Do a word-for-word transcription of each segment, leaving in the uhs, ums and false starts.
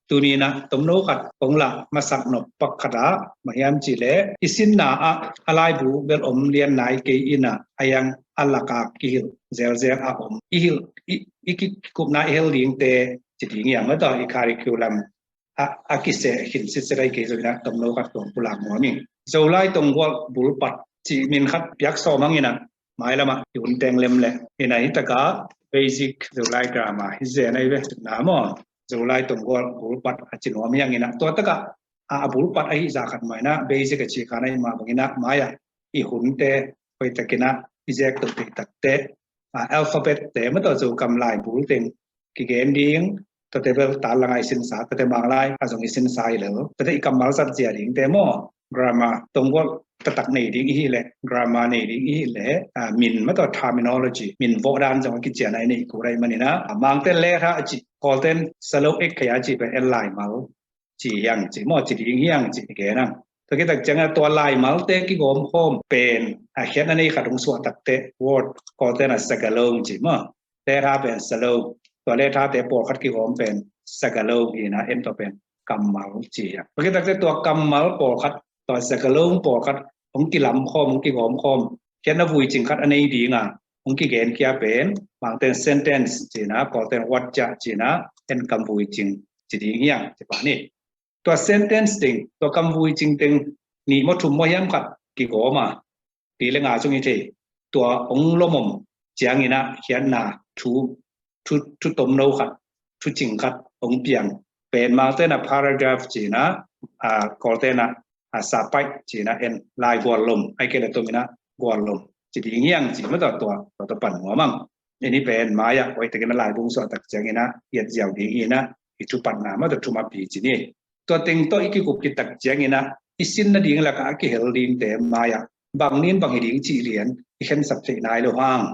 Tuni in ah tomno khat kong lah masak nop pak khat ah bang hiam cih leh i sinna ah a laibu bel om lian nai kei in ah a yang a lak ah kihilh zelzel a om i hilh i, i kikupna i hel dingte ci ding hiam maw tawh i curriculum a, a kiseh khin sitset ahi kei zongin ah tomno khat kong pulak nuam ing. Zolai Tonggual Bulpat cih min khat piak sawm hang in ah mailam ah i hun teng lem leh in ah hi tak ah basic Zolai grammar hi zen ahi ve na maw. Zolai Tonggual Bulpat a ci nuam hi hang in ah tua tak ah a, a bulpat ahi zah khat mah in ah basic a ci kha na hi mah bangin ah mai ah i hunte hoih takin ah i zek toh theih takte a, alphabet te maw tawh Zokam lai bul teng kigen ding, tuate bel tal langa i sinsa, tuate Manglai a zong i sinsa hi lo, tuate i kammal zat zia dingte maw, grammar, Tonggual taktak nei ding i hih leh, grammar nei ding i hih leh, a, min maw tawh terminology, min vawh dan zong a kician a i neih kul ahih manin ah, a, Mangten letha a cih, Kawlten salo ek khei a cih pen en laimal ci hiang ci maw, ci ding hiang ci i gen ang. Tua khit tak ciangin ah tua laimalte kigawm khawm pen a khiatna nei khat hong suah takte word Kawlten ah sagalong ci maw. Letha pen salo, tua lethate pawlkhat kigawm pen sagalong hi in ah en tawh pen kammal ci hiang. Tua khit takte tua kammal pawlkhat, tua sagalong pawlkhat hong kilam khawm, hong kigawm khawm, khiatna vui cing khat a nei ding a hong kigen kia pen Mangten sentence ci in ah, Kawlten word ci in ah en kam vui cing ci ding hiang ci pah ni. Tua sentence teng, tua kam vui cing teng nih maw thum maw hiam khat kigawm a, pi le nga sung hi thei, tua hong lomom ciangin ah khiatna thu, thu, thu tomno khat, thu cing khat hong piang pen Mangten ah paragraph ci in ah, a, Kawlten ah, a, sapaih ci in ah en lai guallom, ahih kei leh tom in ah guallom ci ding hiang ci maw tawh tua, tua, tua pan nuam ang. Ei ni pen mai ah hoih takin a laibu suah tak ciangin ah i et ziau ding hi in ah i thupatna maw tawh thumapi ci ni. Tua teng tawh i kikup khit tak ciangin ah i sin nading lakah a kihel dingte mai ah bang nin bang hi ding cih lian i khensat theih nai lo hang.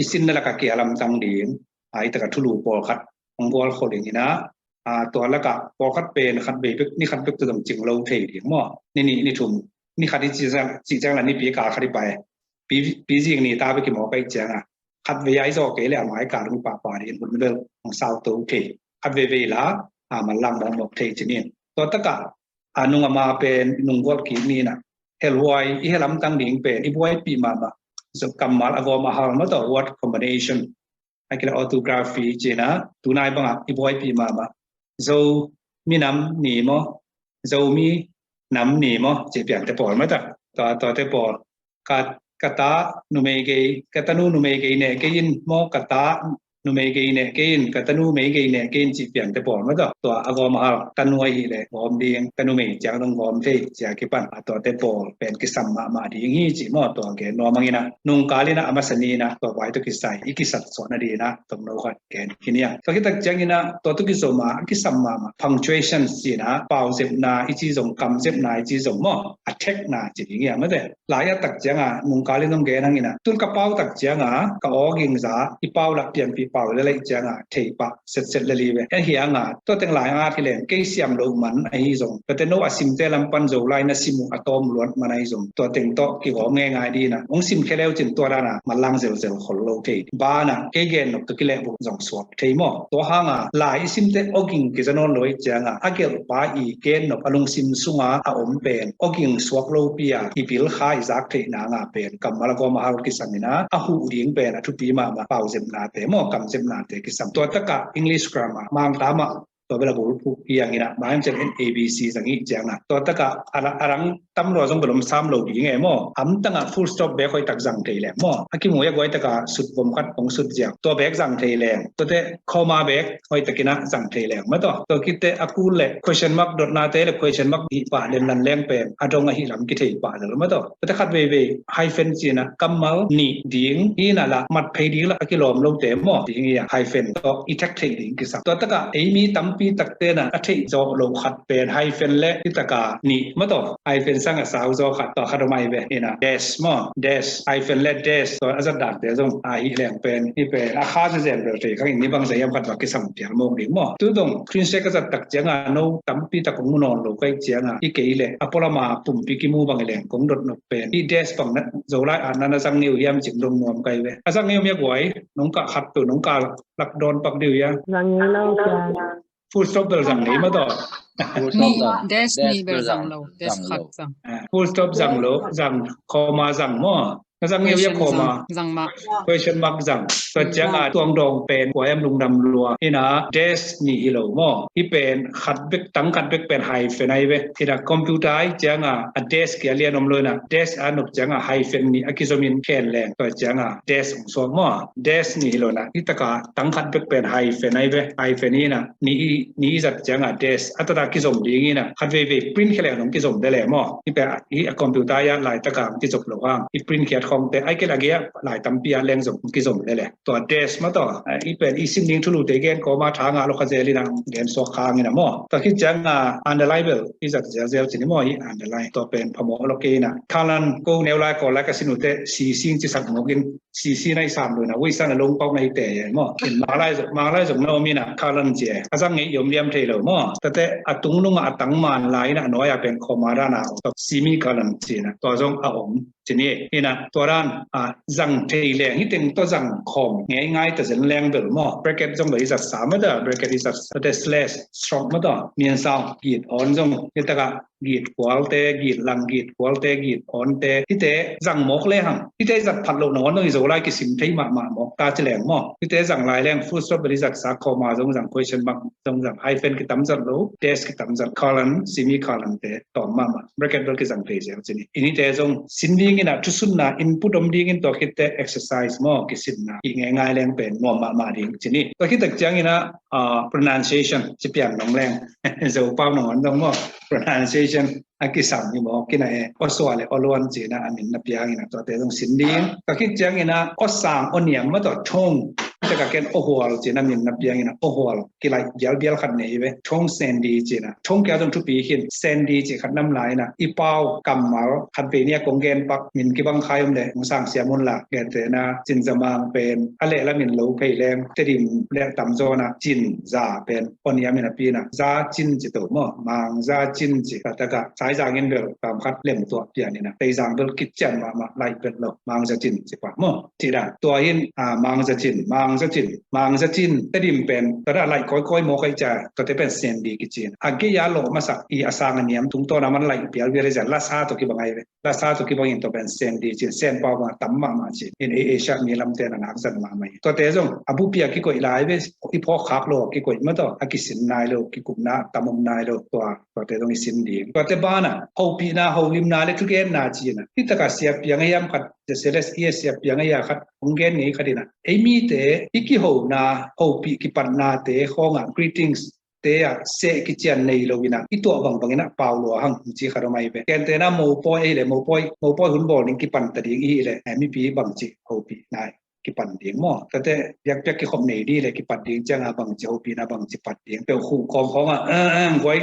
I sin na lakah kihel lamtang ding, a, i takah thulu pawlkhat hong gualkhol in ah, a, tua lakah pawlkhat pen khat vei bek, ni khat bek tawh zong cing lo thei ding maw. Ni nih, ni thum, ni khat i cih ciang, cih ciang la nipi kal khat i pai. Pi, pi zing ni ta bek i mawk ahih ciangin ah khat vei a i zawh kei leh a mai kal hong pahpah ding, hun bel hong sau to thei. Khat vei vei la, a, manlang mawkmawk thei ci ni. Tua takah a nung a ma pen nung gualh kik ni in ah, helhuai i hel lamtang ding pen i buaipih mahmah, Zo kammal a gawm a hal maw tawh word combination, ahih kei leh orthography ci in ah, tunai bangah i buaipih mahmah Zomi nam ni maw, Zomi nam ni maw ci piangte pawl maw tawh, tua, tuate pawl, ka, ka ta numei gei, ka tanu numei gei neh kei in maw, ka ta numei gei neh kei in, ka tanu mei gei neh kei in cih piangte pawl maw tawh, tua a gawm a hal, tanu ahih leh gawm ding, tanu mei ciang dong gawm thei ci a kipan, a, tuate pawl pen kisam mahmah ding hi cih maw, tua gen nuam ang in ah, nungkal in ah a masa ni in ah tua vai tawh kisai i kisat suah nading in ah tomno khat gen khin hiang. Tua khit tak ciangin ah tua tawh kizom a kisam mahmah punctuation ci in ah, pauzepna i ci zong, kamzepna i ci zong maw, a thekna ci ding hiam maw te. Lai a tak ciangin nungkal in hong gen hang in ah, tun ka pau tak ciangin ka aw ging za i pau lah pianpih pau le laih ciangin thei pah setset le li ve. Ahi hangin tua teng lai ngat hi leng kei siam lo man ahi zong, tua teng no a simte lam pan Zolai na sim uh a tawm luat man ahi zong, tua teng tawh kigawm ngeingai ding in ah hong sim khia leu cin tua dan a manlang zelzel khol lo thei. Banah kei gen nop tawh kilehbulh zong suak thei maw. Tua hangin lai i simte aw ging kiza nawn lo ahih ciangin a gelhpa i gen nop a lungsim sungah a om pen aw ging suak lopi a i bil kha i zak theih nangin pen kammal a gawm a hal kisam in ah, a huh ding pen a thupi mahmah pauzepnate maw, kamzepnate kisam. Tua takah English grammar, Mangkam ah tua bel a bulphuh hi hang in ah, mailam ciang in A B C zang i hih ciangin tua takah a, a rang tam lua zong bel om sam lo ding e maw. Amtang ah full stop bek hoih tak zang thei leng maw, a kimu a guai takah sut vom khat hong sut ziau, tua bek zang thei leng, tuate comma bek hoih takin ah zang thei leng maw tawh. Tua khit teh a kul leh question mark dotnate leh question mark dih pah lem lan leng pen a dong ahih lam kithei pah lel maw tawh. Tuate khat veivei hyphen ci in ah kammal nih ding hi in ah lah mat phei ding lah a kilawm lote maw ding hi a, hyphen tawh i thek theih ding kisam. Tua takah ei mi tampi takte in ah a theih zawh loh khat pen hyphen leh hi takah nih maw tawh, hyphen sang a sau zaw khat, tua khat om ahi ve in ah, dash maw, dash, hyphen leh dash, tua a zat dante zong ahih leng pen hi pen a kha zezen bel thei khang in ni bang za hiam khat va kisam pial mawk ding maw. Tu dong screen share ka zat tak ciangin no tampi tak kong mu nawn lo ka hih ciangin hi kei leh a pualam a pumpi kimu bang hi leng kong dot nop pen hi dash bang na Zolai ah na na zang ngei uh hiam cih dong nuam ka hi ve. A zang ngei uh mia guai, nong kah khat peuh nong kah lak dawn pak dih uh hia? Zang ngei lo, Piang. Full stop bel zang ni maw tawh. Full stop Ni zang. dash Dash ni bel bel zang zang. Lo, dash Zang khat lo. Zang. Ah, full stop zang lo, zang comma zang maw. Na zang ngeu ya Question comma. Zang, zang mah. Question mark zang. Tua ciang a tuang dawng pen kua em lungdam lua. Ina dash ni hi lo maw. Hi pen khat bek, tang khat bek pen hyphen ai ve. Ina computer ai ciang a, a dash kia lian om lo ina. Dash a nop ciang a hyphen ni a kizom in khen leng. Tua ciang a dash ong suak maw. Dash ni hi lo na. Hi taka tang khat bek pen hyphen ai ve. Hyphen ina ni i, ni i zat ciang a dash. A tata kizom ding ina. Khat vei vei print khia leng nong kizom de le maw. Hi pen hi a computer ya lai taka kizom lo hang. I print khiat khong te. Ai ke la gea lai tampi a leng zom kizom de le. Tua dash maw tua, ah, i pen i sim ding thulu te gen comma tha ngah lo kha zel ina gen suak khang ina maw. Tua khit ciang a underline bel i zat zel zel cin i maw i underline. Tua pen phamawh lo kei ina. Colon ko neu lai ko lai ka sin ute si sing ci sak mawk in si si na i sam lo ina. Wei san a long pau na i te ye maw. In mang lai zong, mang lai zong na om ina colon ci e. A zang ngei i om liam thei lo maw. Tate a tung nung a tang man lai ina a nuai a pen comma dan a om. Tua semicolon ci ina. Tua zong a om. Cini ina tua dan a zang thei leng hi teng tua zang khawm ngei ngai ta zen leng bel maw. Bracket zong bel i zat sa maw ta, bracket i zat sa te slash stroke maw ta. Mian sau git on zong hi taka git kual te, git lang git kual te, git on te. Hi te zang mawk le hang. Hi te zat phat lo na on zong i zo lai kisim thei mahmah mawk ta ci leng maw. Hi te zang lai leng full stop bel i zat sa comma zong zang question mark zong zang hyphen kitam zat lo, dash kitam zat, colon, semicolon te tawm mahmah. Bracket bel kizang thei zel cini. Ini te zong sin ding ina thusunna input om ding in tua khit te exercise maw kisinna i ngei ngai leng pen nuam mahmah ding cini. Tua khit tak ciang ina, ah, pronunciation ci pian nong leng. Zo pau nong on dong maw. Pronunciation a kisam hi maw kina e. Osua le oluan cina a min na piang ina tua te zong sin ding. Tua khit ciang ina osang oniam maw tua tone. Te ka ken ohual cina min na piang ina ohual. Kilai bial bial khat nei ve. Thong sendi cina. Thong kia zong thupi khin sendi ci khat nam lai na. I pau kammal khat ve nia kong gen pak min kibang khai om le. Ong sang siam un la. Gen te na cin za mang pen. A le la min lo phei leng. Te dim le tam zo na cin za pen. On yam in a pi na. Za cin ci to mo. Mang za cin ci. Ka ta ka. Sai za ngin bel kam khat lem tua pian ina. Tei zang bel kit cian ma ma lai bel lo. Mang za cin ci pa mo. Ci da. Tua hin, a, mang za cin. Mang za cin. Mang za cin, te dim pen, tada laih kawikawi mawk ahi cia, tuate pen sendi kicin. A gei a lawh masak i a sang a niam tungtawn a man laih pial vial ahi cia, lasa tawh kibang ahi ve. Lasa tawh kibang in tua pen sendi cin, sen pau bang a tam mahmah cin. In ei Asia mi lamte na nak zan mahmah hi. Tuate zong, a bupi a kikoih lai ve, i phawk khak lo a kikoih ma tawh, a kisin nai lo, kikupna tam om nai lo, tua, tuate zong i sin ding. Tuate bana, hopihna, holimna le thugenna cina. Hi taka sia piang a hiam khat, Zeseles i a sia piang a hia khat, hong gen ngei khat ina. Ei mite, i kihona, hopih kipatnate, khawngah greetings, te a seh kician nei lo ina. I tuah bangbang ina pau lua hang ci khat om ahi ve. Kentena mopawi ahi le, mopawi, mopawi hun bawl ning kipanta ding ihi le. Mipi bangci hopih nai kipan ding maw. Tate piakpiak kikhop nei di le kipat ding cianga bangci hopihna bangci pat ding. Peuh khuh kawm khawngah, guai,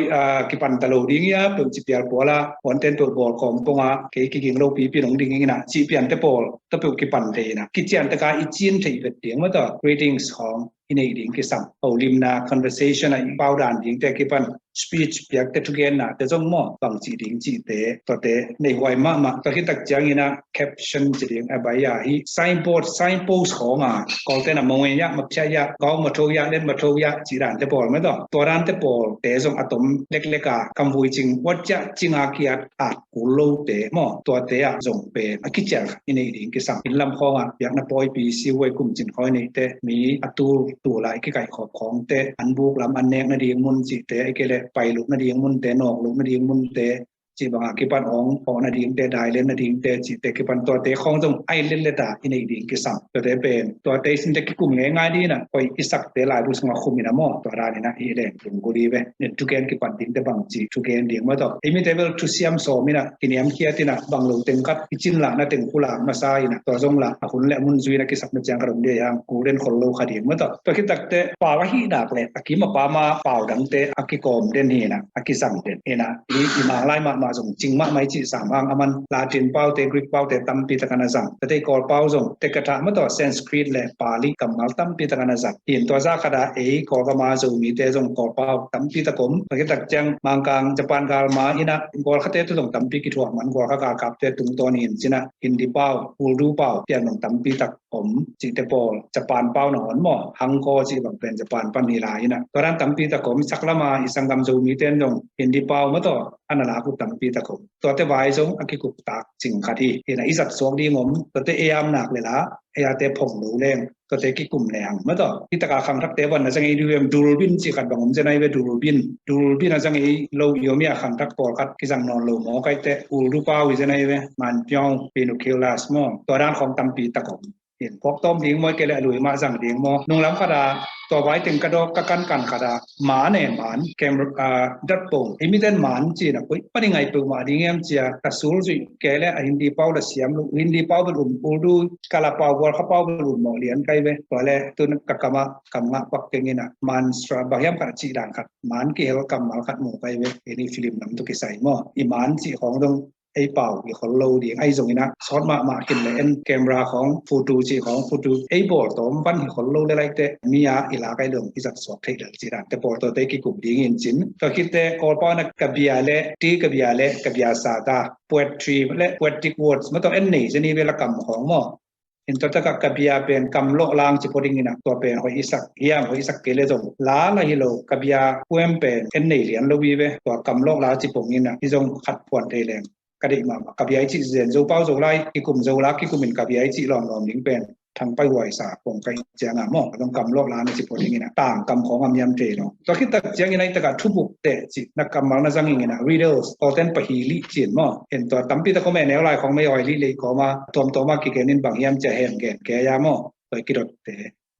kipanta lo ding ia, peuh ci pial puala, puanten peuh bawl kawm ponga, kei kiging lo pipi nong ding ina, ci piante pawl, ta peuh kipan thei ina. Kician taka i cin thei vet ding maw ta, greetings khawng i neih ding kisam. Holimna conversation a i paudan dingte kipan speech piakte thugenna te zong maw bangci ding cite tuate nei huai mahmah. Tua khitak ciangina caption ci ding a bai a hi signboard, signpost khawnga kawltena mawngei ah, maphiah ah, gau matho ah, let matho ah ci dante pawl mah tawh. Tua dante pawlte zong a tom lekleka kamvui cing, watciah cinga kiat a kul lote maw, tuate ah zong pen a kicial khat i neih ding kisam. Inn lam khawngah biakna pawipi siuai kumcin khawi neihte, mi a tul tulai kikaihkhawp khawngte, an buk lam an nek nading mun cihte, a kei le pailuk nading munte, nawkluk nading munte, cih bangah kipan awng pawh nadingte, dailen nadingte cihte kipan tuate khawng zong a i letlet a i neih ding kisam. Tuate pen tuate i sinte kikum ngeingai dina, koih i sakte laibu sungah khum ina maw, tua dan ina i leng lunggulh hi ve. Nen thugen kipan dingte bangci thugen ding maw tawh. Ei mite bel thusiam sawm ina kiniamkhiat ina bang lo teng khat i cin lahna teng khulak masa ina tua zong lah a hun le a mun zuina kisapna ciang khat om dia i hang kul den khol lo kha ding maw tawh. Tua khitakte pau a hihnak le a kim a pama pau dangte a kikawm den hi ina a kizang den ina i, i manglai mah mah zong cing mahmah i cih sam hang, aman Latin paute, Greek paute tampi tak a na zang. Tua teh Kawl pau zong Tekatha mah tawh Sanskrit le Pali kammal tampi tak a na zang. Hi in tua zah khat ah ei Kawlgam a Zomite zong Kawl pau tampi tak om. Tua khit tak ciang Mangkang Japan galma in ah Kawl khate tawh zong tampi kithuah man, Kawl kha galkapte tungtawn in cih ah Hindi pau, Urdu pau pian zong tampi tak om. Cihte pawl Japan pau nangawn maw, Hangko cih bang pen Japan pan hi lai in ah, tua dan tampi tak om. Sak lam a i sanggam Zomite in zong Hindi pau mah tawh a na lak uh tampi tak om. Tuate vai zong a kikup tak cing khat hi. Hi in ah i zat suak ding om, tuate ei a om nak leh la, ei ate phong lo leng, tuate kikum lehang mah tawh. Hi tak a khangthakte bang na zang ei, duem durbin cih khat bang om zen ahi ve, durbin. Durbin a zang ei lo i om hi a, khangthak pawlkhat kizang nawn lo mawk ahih teh, Urdu pau hi zen ahi ve, manpiau, binoculars maw. Tua dan khawng tampi tak om. Hi in phawk tawm ding maw, kei leh a lui mah zang ding maw. Nunglam khat ah, tua vai teng ka dawk, ka kankan khat ah, maan e, maan, camera, ah, dat pong. Ei miten maan ci-in ah, koi pan i ngai peuhmah ding hiam ci-a, ka sul zuih kei leh a Hindi pau la siam lo, Hindi pau bel um, Urdu, Kala pau, Kawl kha pau bel um mawh lian ka hi ve. Tua leh tun ka kam ah, kam ngah pak keng in ah, mantra bang hiam khat a cih dan khat, maan kihel kammal khat mu ka hi ve. Ei ni film lam tawh kisai maw. I maan cih khawng dong ei pau i khol lo ding ahi zongin ah, sawt mahmah khin leh en, camera khawng, photo cih khawng, photo ei bawl tawm pan hi khol lo leh lai teh, mi a i lak ahi dong i zat suak theih lel cih dante pawl tuate kikum ding in cin. Tua khit teh Kawl pau in ah kabia leh, ti kabia leh, kabia sa ta, poetry leh poetic words mah tawh en nei zen hi ve, la kam khawng maw. Hi in tua tak ah kabia pen kamlawh lang ci pua ding in ah, tua pen hoih i sak hiam, hoih i sak kei leh zong la la hi lo, kabia poem pen en nei lian lo hi ve. Tua kamlawh la ci pong in ah, hi zong khat phuan thei leng ka deih mahmah. Kabia i cih zen, Zopau Zolai kikum, Zola kikum in kabia i cih lawmlawm ding pen thangpai huai sa pong ka hih ciang a maw, zong kamlawh la na ci pua ding in ah, tang kam khawng a miam thei lo. Tua khit tak ciangin ah, hi tak ah thubuk teh cih na kammal na zang ing in ah, riddles, tawlten pahilih ci-in maw. Hi in tua tampi tak om e, neu lai khawng mei awi lih leh i kawm ah, tuamtuam ah kigen in, bang hiam ci-a hem gen kei a maw, tua i kidotte,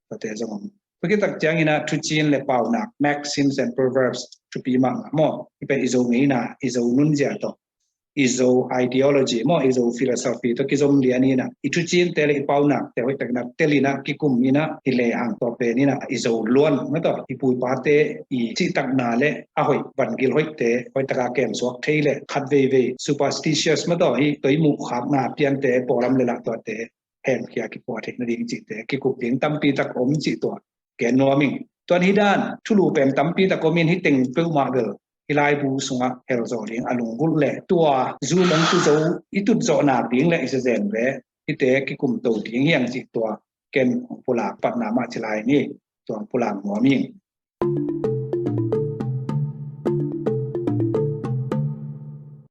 tuate zong om. Tua khit tak ciangin ah thucin leh paunak, maxims and proverbs, thupi mahmah maw. Hih pen i Zo ngeina, i Zo nunzia tawh, i Zo ideology maw, i Zo philosophy tawh kizom lian in ah, i thucinte leh i paunakte hoih takin ah tel in ah, kikum in ah, hi lehang tua pen in ah, i Zo luan mah tawh, i pu i pate i cihtakna leh a hoih, vangil hoihte hoih tak a kem suak thei leh, khat veivei superstitious mah tawh, hih tua i muhkhakna piante, pawlam leh lah tuate hemkhia kipua theih nading cihte kikup ding tampi tak om cih tua gen nuam ing. Tua hi dan, thulu pen tampi tak om in, hih teng peuhmah bel i laibu sungah hel zawh ding a lunggulh leh, tua Zoom hong tu zo i tut zawh nak ding leh i sa zen ve, hihte kikum to ding hi hang cih tua ken hong pulak patna mah ci lai ni, tua hong pulak nuam ing.